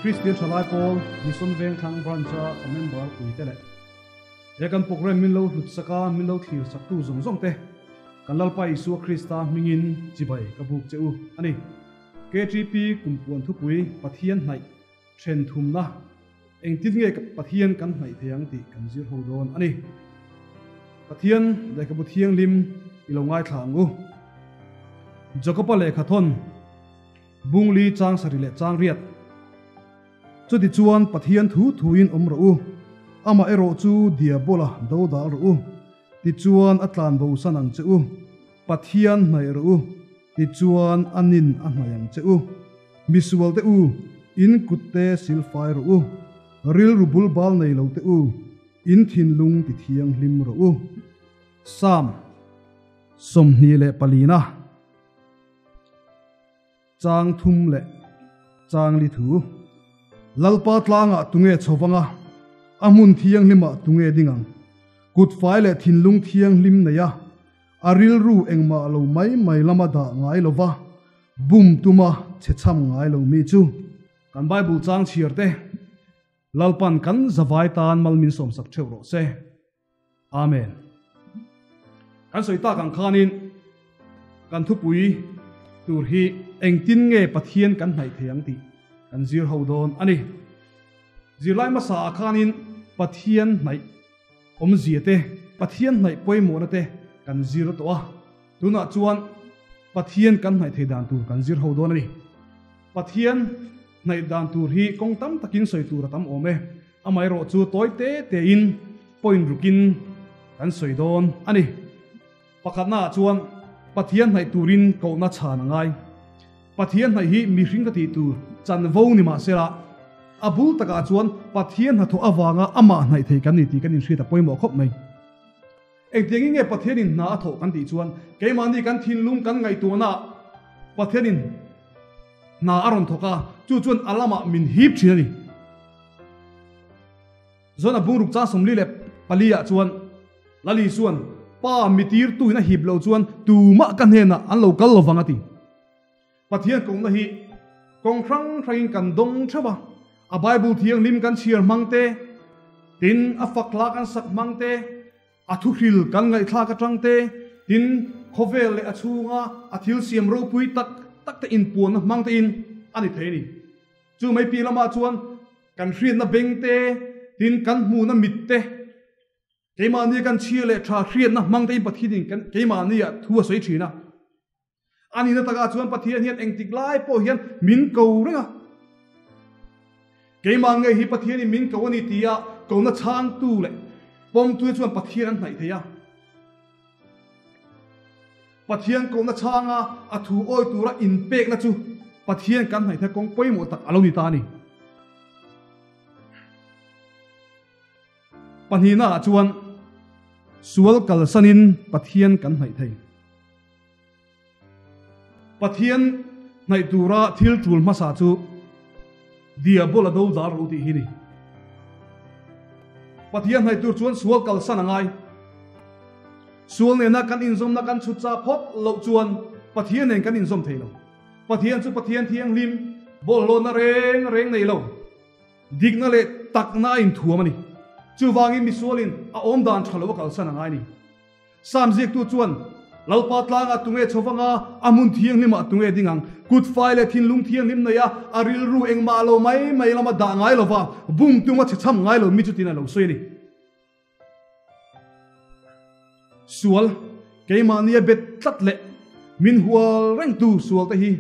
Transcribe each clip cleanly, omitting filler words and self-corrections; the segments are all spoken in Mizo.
Kristian Thalai Pawl Mission Vengthlang Branch-a ka member puite leh he kan programme min lo hlut sak a, min lo thlir sak tu zawng zawng te kan Lalpa Isua Krista hmingin chibai ka buk che u a ni. KTP Kumpuan Thupui Pathian hnaih then thumna engtin nge Pathian kan hnaih thei ang tih kan zir ho dawn a ni. Pathian lehkhabu thianghlim i lo ngaithla ang u. Jakoba lehkhathawn Bungli chang sarih leh chang riat. Chutichuan Pathian thu thuin awm rawh u, amah erawh chu diabola do dal rawh u, tichuan a tlan bosan ang che u. Pathian hnaih rawh u, tichuan a nin a hnaih ang che u. Misual te u, in kut te silfai rawh u, rilru bul bal nei lo te u, in thinlung ti thianghlim rawh u. Psalm 24na Chang thum leh chang li thu. Lalpa tlangah tunge chho vanga, a hmun thianghlimah tunge ding ang? Kut fai leh thinlung thianghlim nei a, A rilru engmah lo mai mai lama dah ngai lo va, bum tuma chhe chham ngai lo mi chu. Kan Bible chang chhiar te, Lalpan kan zavai tan mal min sawmsak theuh rawh se. Amen. Kan sawi tak ang khanin kan thupui tur hi engtin nge Pathian kan hnaih thei ang tih kan zir ho dawn a ni. Zirlai hmasa ah khanin Pathian hnaih Awmzia te, Pathian hnaih pawimawhna te kan zir tawh a, tunah chuan Pathian kan hnaih thei dan tur kan zir ho dawn a ni. Pathian hnaih dan tur hi kawng tam takin sawi tur a tam awm e, amaherawh chu tawi te tein point rukin kan sawi dawn a ni. Pakhatnaah chuan Pathian hnaih turin kohna chhan a ngai. Pathian hnaih hi mihring ka tih tur chanvo ni mah sela, a bul takah chuan Pathian hnathawh avanga amah hnaih thei kan ni tih kan inhriat a pawimawh khawp mai. Engtiangin nge Pathianin hna a thawh kan tih chuan keimahni kan thinlung kan ngaihtuahnaah Pathianin hna a rawn thawk a, chu chuan a lamah min hip thin a ni. Zawn a bungruk chang 44 ah chuan Lali chuan, Pa mi tirtuin a hip loh chuan tumah ka hnenah an lo kal lovang a ti. Pathian kohna hi kawng hrang hrangin kan dawng theuh a, a Bible thianghlim kan chhiar hmang te, tin a fak hla kan sak hmang te, a thuhril kan ngaihthlak atang te, tin khawvel leh a chhunga a thil siam ropui tak tak te inpuanna hmang tein a ni thei a ni. Chu mai piah lamah chuan kan hriatna beng te, tin kan hmuhna mit te, keimahnia kan chhia leh tha hriatna hmang tein Pathianin kan keimahnia thu a sawi thin a. A nihna takah chuan Pathian hian engtik lai pawh hian min ko reng a. Keimah ngei hi Pathianin min ko a ni tia kona chhangtu leh pawmtu te chuan Pathian an hnaih thei a. Pathian kohna chhanga a thu awi tura inpekna chu Pathian kan hnaih theih kawng pawimawh tak a lo ni ta a ni. Pahnihnaah chuan sual kalsanin Pathian kan hnaih thei. Pathian hnaih tura thil tul hmasa chu Diabola do dal rawh u tih hi ni. Pathian hnaih tur chuan sual kalsan a ngai. Sual nena kan inzawmna kan chhut cha phawt loh chuan Pathian nen kan inzawm thei lo. Pathian chu Pathian thianghlim, bawlhhlawhna reng reng nei lo, dikna leh takna a inthuam a ni. Chuvangin misualin a awmdan tha lo a kalsan a ngai a ni. Sam ziaktu chuan, Lalpa tlangah tunge chho vanga, a hmun thianghlimah tunge ding ang? Kut fai leh thinlung thianghlim nei a, a rilru engmah lo mai mai lama dah ngai lova, bum tum a chhe chham ngai lo mi chutin a lo sawi a ni. Sual, keimahnia bet tlat leh min hual rengtu sualte hi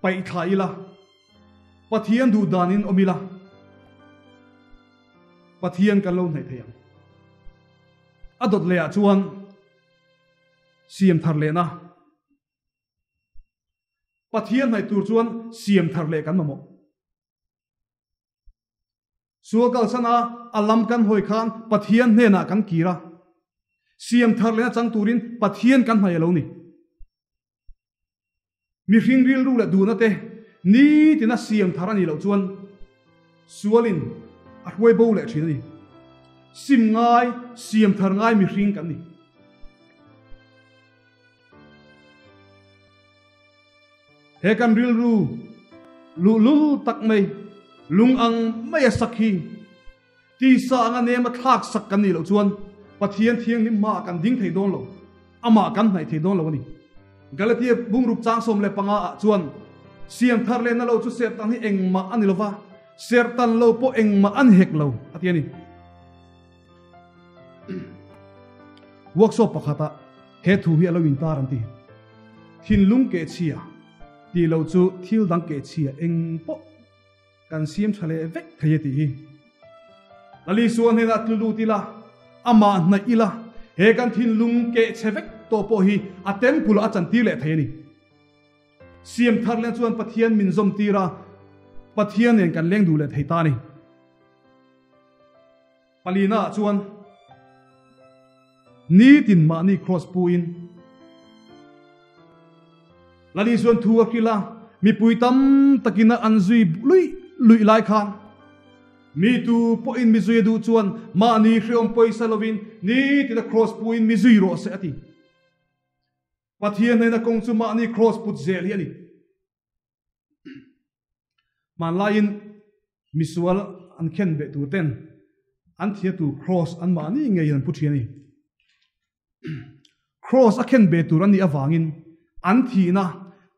paih thla ila, Pathian duh danin awm ila, Pathian kan lo hnaih thei ang. A dawt lehah chuan siam thar lehna Pathian hnaih tur chuan siam thar leh kan mamawh. Sual kalsana a lam kan hawi khan Pathian hnenah kan kir a, siam thar lehna chang turin Pathian kan hnaih a lo ni. Mihring rilru leh duhna te nitina siam thar a nih loh chuan sualin a hruai bo leh thin a ni. Sim ngai, siam thar ngai mihring kan ni. He kan rilru luhlul tak mai, lung ang maia sak hi tisa anga nema thlak sak kan nih loh chuan Pathian thianghlim hmaah kan ding thei dawn lo, amah kan hnaih thei dawn lo a ni. Galatia bungruk chang 15 ah chuan siam thar lehna lo chu serhtan hi engmah a ni lova, serhtan lo pawh engmah a ni hek lo, a ti a ni. Workshop pakhatah he thu hi a lo intar an ti. Thinlung keh chhia tih loh chu thil dang keh chhia eng pawh kan siam tha leh vek thei a tih hi. Lali sual hnenah tlu lut ila, amah hnaih ila, he kan thinlung keh chhe vek tawh pawh hi a temple ah a chantir leh thei a ni. Siam thar leh chuan Pathian min zawm tir a, Pathian nen kan leng duh leh thei ta a ni. Palina ah chuan nitin mahni cross pu in Lali chuan thu a hrilh a, mipui tam takin a an zui luih luih lai khan mi tu pawhin mi zui a duh chuan mahni hreawm pawisa lovin nitin a cross pu in mi zui rawh se a ti. Pathian hnena kawng chu mahni cross put zel hi a ni. Hmanlaiin misual an khen beh tur ten an thia tur cross an mahni ngeiin an pu thin a ni. Cross a khen beh tur an nih avangin an thihna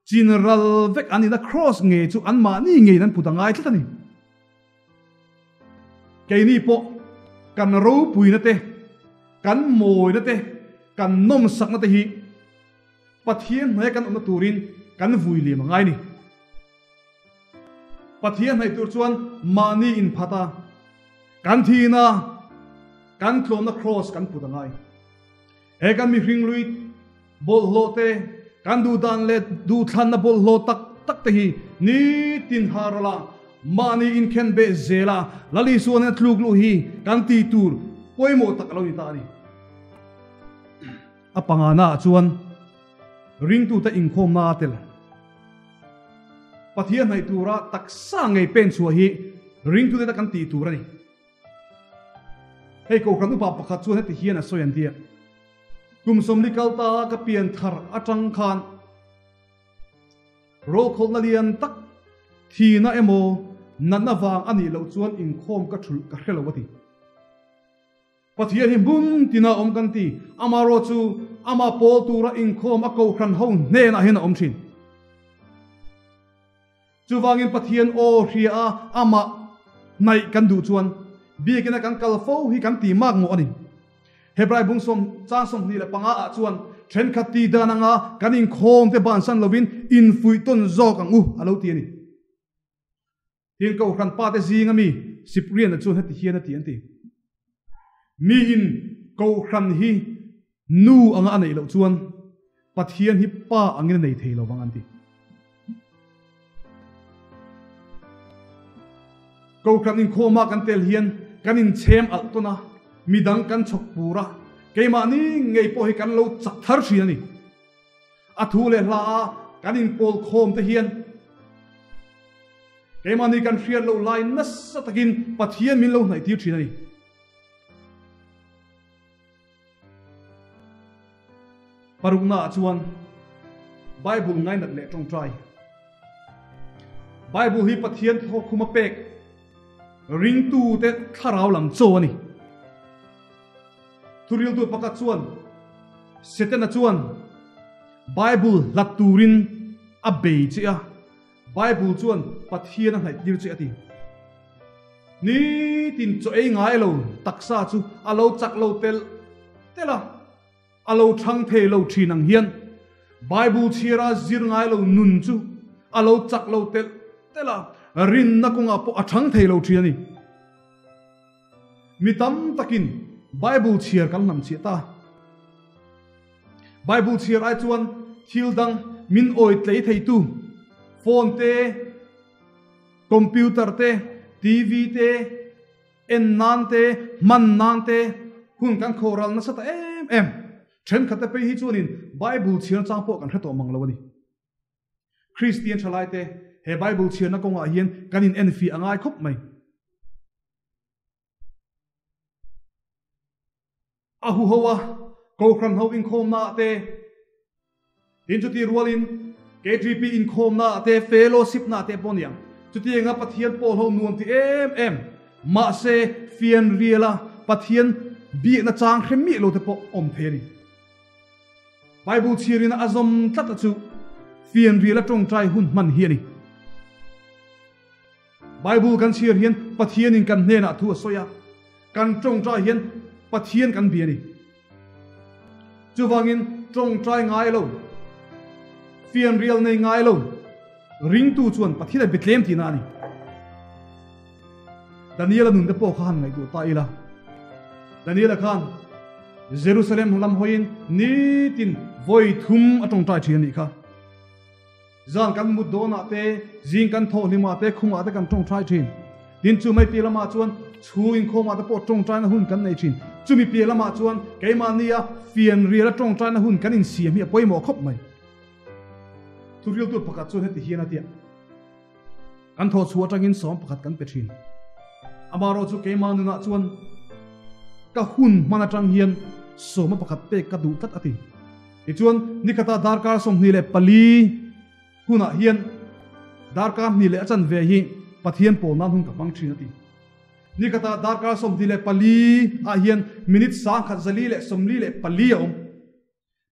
chin ral vek an nihna cross ngei chu an mahni ngeiin an put a ngai tlat a ni. Keini pawh kan ropuina te, kan mawina te, kan nawmsakna te hi Pathian hnaia kan awmna turin kan vui liam a ngai ni. Pathian hnaih tur chuan mahni inphat a, kan thihna, kan tlawmna kraws kan put a ngai. He kan mihring lui bawlhhlawh te, kan duhdan leh duhthlanna bawlhhlawh tak tak te hi nitin haral a, mahni inkhen beh zel a, Lal Isua nena tluk luh hi kan tih tur pawimawh tak a lo ni ta a ni. A pangana ah chuan ringtute inkhawmna a tel. Pathian hnaih tura taksa ngei pen chhuah hi ringtute ta kan tih tur a ni. Hei Kohhran upa pakhat chuan heti hian a sawi an ti a, Kum sawmli kal ta ka pian thar atang khan rawlkhawlhna lian tak thihna emaw natna vang a nih loh chuan inkhawm ka thulh ka hre lo a ti. Pathian hi hmun tina awm kan ti, amarawh chu ama pawl tura inkhawm a kohhran ho hnenah hian a awm thin. Chuvangin Pathian aw hria a amah hnaih kan duh chuan biakina kan kal fo hi kan ti mak mawh a ni. Hebrai bung sawm chang 25 ah chuan thenkhat ti dan anga kan inkhawm te bansan lovin infuih tawn zawk ang u a lo ti a ni. Tin Kohhran pate zinga mi Cyprian-a chuan heti hian a ti an ti, Miin Kohhran hi nu anga a neih loh chuan Pathian hi pa angin a nei thei lo vang an ti. Kohhran inkhawma kan tel hian kan inchhem alh tawn a, midang kan chhawk pur a, keimahni ngei pawh hi kan lo chak thar thin a ni. A thu leh hla a kan inpawl khawm te hian keimahni kan hriat loh lai nasa takin Pathian min lo hnaih tir thin a ni. Parukna ah chuan Bible ngainat leh tawngtai. Bible hi Pathian thawkkhum a pek ringtu te thlarau lam chaw a ni. Thuriltu pakhat chuan Setana chuan Bible hlat turin a bei che a, Bible chuan Pathian a hnaihtir che a ti. Nitin chaw ei ngai lo taksa chu a lo chak lo telh telh a, a lo thang thei lo thin ang hian Bible chhiara zir ngai lo nun chu a lo chak lo telh telh a, rinna kawngah pawh a thang thei lo thin a ni. Mi tam takin Bible chhiar kan hnam chhiah ta. Bible chhiar ai chuan thil dang min awi tlei theitu phone te, computer te, TV te, en nan te, hman nan te hun kan khawhral nasa ta em em. Thenkhat te phei hi chuanin Bible chhiar chang pawh kan hre tawh mang lo a ni. Kristian thalai te he Bible chhiarna kawngah hian kan in enfiah a ngai khawp mai. A huho a, Kohhran ho inkhawmna ah te, tin chuti rualin. KTP inkhawmna te fellowship na te pawh niang. Chutianga Pathian pawl ho nuam ti em em. Mahse fian riala Pathian biakna chang hre miah lo te pawh awm thei a ni. Bible chhiarina a zawm tlat a chu fian riala tawngtai hun hman hi a ni. Bible kan chhiar hian Pathianin kan hnenah thu a sawi a, kan tawngtai hian Pathian kan bia a ni. Chuvangin tawngtai ngai lo, fianrial nei ngai lo ringtu chuan Pathian a bitlem tihna a ni. Daniela nun te pawh kha han ngaihtuah ta ila. Daniela khan Jerusalem lam hawiin nitin vawi thum a tawngtai thin a nih kha. Zan kan mut dawnah te, zing kan thawh hlimah te, khumah te kan tawngtai thin. Tin, chu mai piah lamah chuan chhung inkhawmah te pawh tawngtaina hun kan nei thin. Chumi piah lamah chuan keimahnia fianriala tawngtaina hun kan insiam hi a pawimawh khawp mai. Thuriltu pakhat chuan heti hian a tia, Kan thawh chhuah atangin 11 kan pe thin. Amaherawh chu keimah nunah chuan ka hun hman atang hian 11 pek ka duh tlat a ti. Tichuan, nikhatah darkar 24 hunah hian darkar hnih leh a chanve hi Pathian pawl nan hun ka hmang thin a ti. Nikhatah darkar 24 ah hian minute 1144 a awm.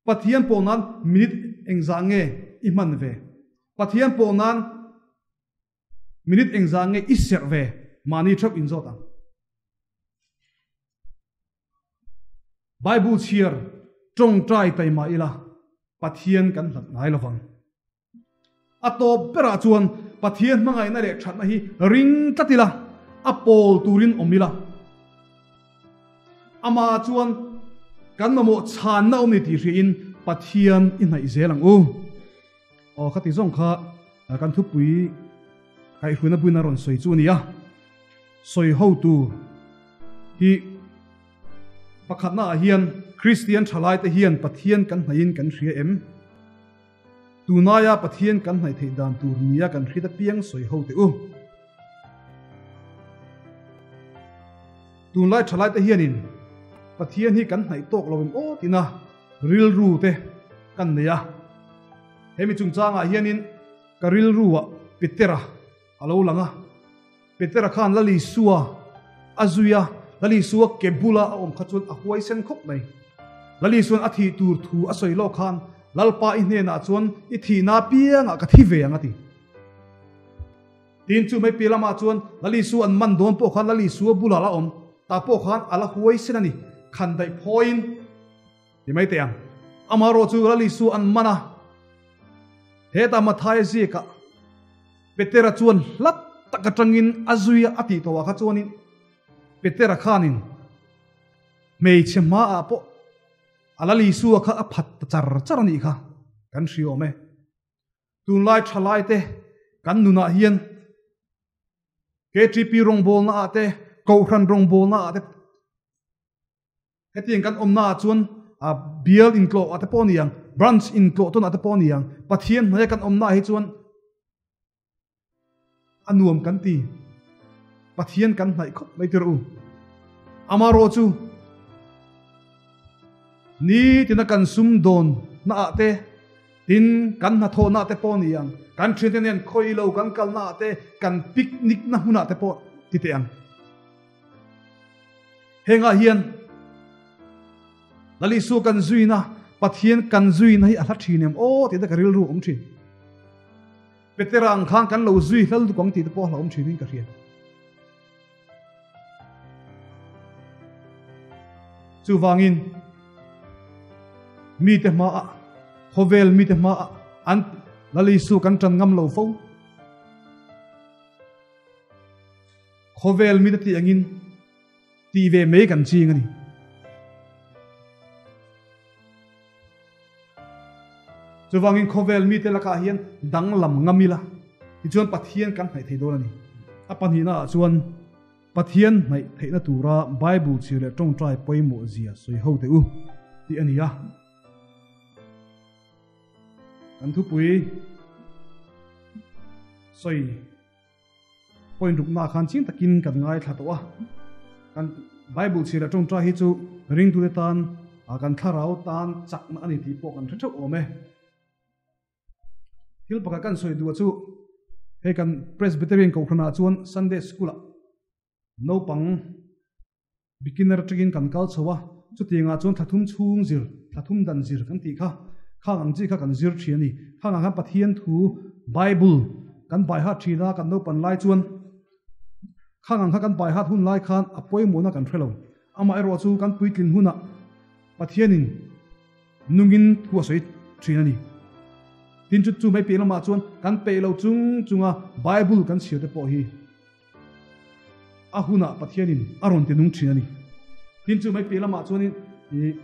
Pathian pawh nan minute engzah nge i hman ve? Pathian pawh nan minute engzah nge i serh ve? Mahni theuh in zawt ang. Bible chhiar tawngtai taima ila Pathian kan hlat ngai lovang. A tawp berah chuan Pathian hmangaihna leh thatna hi ring tlat ila, a pawl turin awm ila. Amah chuan kan mamawh chhanna awm ni tih hriain Pathian i hnaih zel ang u. Aw ka ti zawng kha kan thupui kaihhruina buina rawn sawi chu a ni a. Sawi ho tur hi pakhatnaah hian Kristian thalaite hian Pathian kan hnaihin kan hria em? Tunaia Pathian kan hnaih theih dan tur nia kan hriat apiang sawi ho teh u. Tunlai thalaite hianin Pathian hi kan hnaih tawk lo em aw tina rilru te kan nei a. Hemi chungchangah hianin ka rilruah Petera a lo lang a. Petera khan Lal Isua a zui a, Lal Isua ke bula a awm kha chuan a huaisen khawp mai. Lal Isua'n a thih tur thu a sawi lawk khan, Lalpa i hnenah chuan i thihna apiangah ka thi ve ang a ti. Tin, chu mai piah lamah chuan Lal Isua an man dawn pawh khan Lal Isua bulah la awm ta pawh khan a la huaisen a ni, khan daih phawiin ti mai teh ang. Amaherawh chu Lal Isua an man a, hetah Mathaia ziakah, Petera chuan hlat tak atangin a zui a, a tih tawhah kha chuanin Petera khanin hmeichhe hmaah pawh a Lal Isua kha a phat ta char char a nih kha kan hria awm e. Tunlai thalaite kan nunah hian KTP rawngbawlnaah te, Kohhran rawngbawlnaah te, Hetiang kan awmnaah chuan bial intlawh ah te pawh a ni ang, branch intlawh tawnah te pawh a ni ang, Pathian hnuaia kan awmnaah hi chuan a nuam kan ti. Pathian kan hnaih khawp mai tir u. Amaherawh chu nitina kan sumdawn naah te, tin kan hnathawhnaah te pawh a ni ang, kan thiante nen khawi lo kan kalnaah te, kan picnic na hmunah te pawh ti teh ang. Hengah hian Lal Isua kan zuina, Pathian kan zuina hi a hla thin em aw tih te ka rilru awm thin. Petera ang khan kan lo zui hlal duk ang tih te pawh a hla awm thinin ka hria. Chuvangin mite hmaah, khawvel mite hmaah an Lal Isua kan tan ngam lo fo. Khawvel mite tih angin tih ve mai kan ching a ni. Chuvangin khawvel mite lakah hian danglam ngam ila, tichuan Pathian kan hnaih thei dawn a ni. A pahnihnaah chuan Pathian hnaih theihna tura Bible chhir leh tawngtai pawimawh zia sawi ho teh u tih a ni a. Kan thupui sawi. Point ruknaah khan ching takin kan ngaithla tawh a, kan Bible chhir leh tawngtai hi chu ringtute tan kan thlarau tan chakna a ni tih pawh kan hre theuh awm e. Thil pakhat kan sawi duh chu hei kan Presbyterian Kohhranah chuan Sunday School-ah naupang beginner atangin kan kal chho a, chutiangah chuan thla thum chhung zir, thla thum dan zir kan tih kha, khang ang chi kha kan zir thin a ni. Khang ang khan Pathian thu Bible kan bai hat thin a, kan naupan lai chuan khang ang kha kan bai hat hun lai khan a pawimawhna kan hre lo. Amaherawhchu kan puitlin hunah Pathianin nungin thu a sawi thin a ni. Tin chu chu mai piah lamah chuan kan peih lo chung chunga Bible kan chhiar te pawh hi a hunah Pathianin a rawn ti nung thin a ni. Tin chu mai piah lamah chuanin ih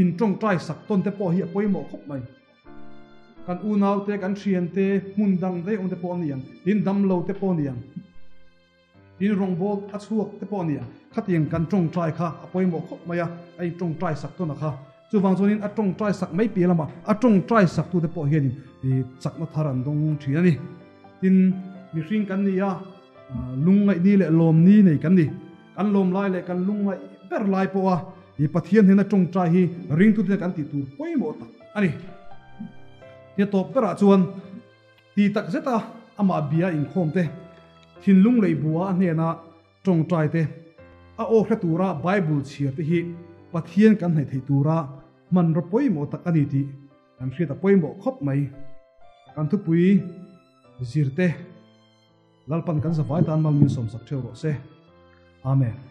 in tawngtai sak tawn te pawh hi a pawimawh khawp mai. Kan unau te, kan thian te, hmun dang daih awm te pawh a ni ang, tin damlo te pawh a ni ang. Tin rawngbâwl a chhuak te pawh a nia, khatiang kan tawngtai kha a pawimawh khawp mai a, a in tawngtai sak tawn a kha. Chuvang chuanin a tawngtai sak mai piah lamah a tawngtai saktute pawh hianin chakna thar an dawng thin a ni. Tin, mihring kan ni a, lungngaihni leh lawmni nei kan ni. Kan lawm lai leh kan lungngaih ber lai pawha Pathian hnena tawngtai hi ringtute kan tih tur pawimawh tak a ni. Tia tawp berah chuan Ti tak zeta amah bia inkhawm te, thinlung lei bua a hnena tawngtai te, a aw hre tura Bible chhiar te hi Pathian kan hnaih theih tura hmanraw pawimawh tak a ni tih kan hriat a pawimawh khawp mai. Kan thupui zirte Lalpan kan zavai tan mal min sawmsak theuh rawh se. Amen.